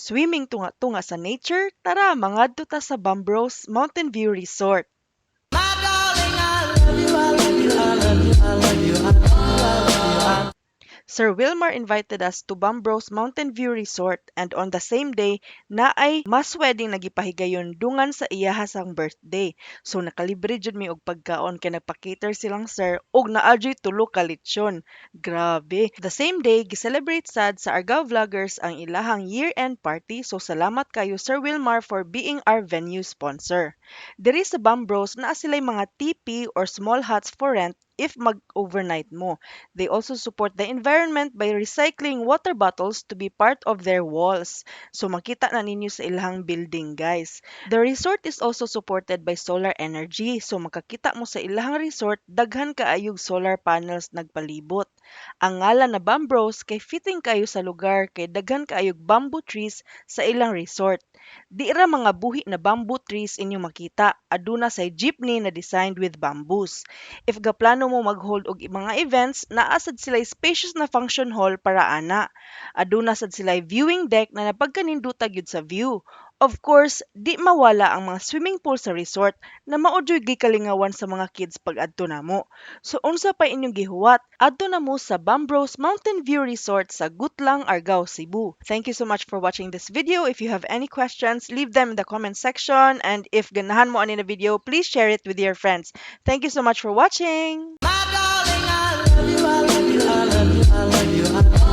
Swimming tunga-tunga sa nature, tara, mangadto ta sa Bambros Mountain View Resort. My darling, I love you, I love you, I love you, I love you, I love you, I love you. I Sir Wilmar invited us to Bambros Mountain View Resort and on the same day, naay mass wedding na gipahigayon dungan sa iyaha sang birthday. So nakalibre jud mi og pagkaon kay nagpa-cater silang sir og naa juy tulo ka lechon. Grabe. The same day, gi-celebrate sad sa Argao Vloggers ang ilahang year-end party, so salamat kayo, Sir Wilmar, for being our venue sponsor. Diri sa Bambros, naa sila'y mga teepee or small huts for rent if mag-overnight mo. They also support the environment by recycling water bottles to be part of their walls. So makita na ninyo sa ilahang building, guys. The resort is also supported by solar energy. So makakita mo sa ilahang resort, daghan kaayog solar panels nagpalibot. Ang ngalan na Bambros kay fitting kayo sa lugar kay daghan kaayog bamboo trees sa ilang resort. Di ra mga buhi na bamboo trees inyong makita, aduna say jeepney na designed with bamboos. If gaplano mo mag-hold og mga events, naa sad sila spacious na function hall para ana. Aduna sad sila viewing deck na napagkaninduta gyud sa view. Of course, di mawala ang mga swimming pool sa resort na mao juy gikalingawan sa mga kids pag adto namo. So unsa pa inyong gihuwat? Adto na mo sa Bambros Mountain View Resort sa Gutlang, Argao, Cebu. Thank you so much for watching this video. If you have any questions, leave them in the comment section, and if ganahan mo ani na video, please share it with your friends. Thank you so much for watching. My darling, I love you, I love you, I love you, I love you, I love you.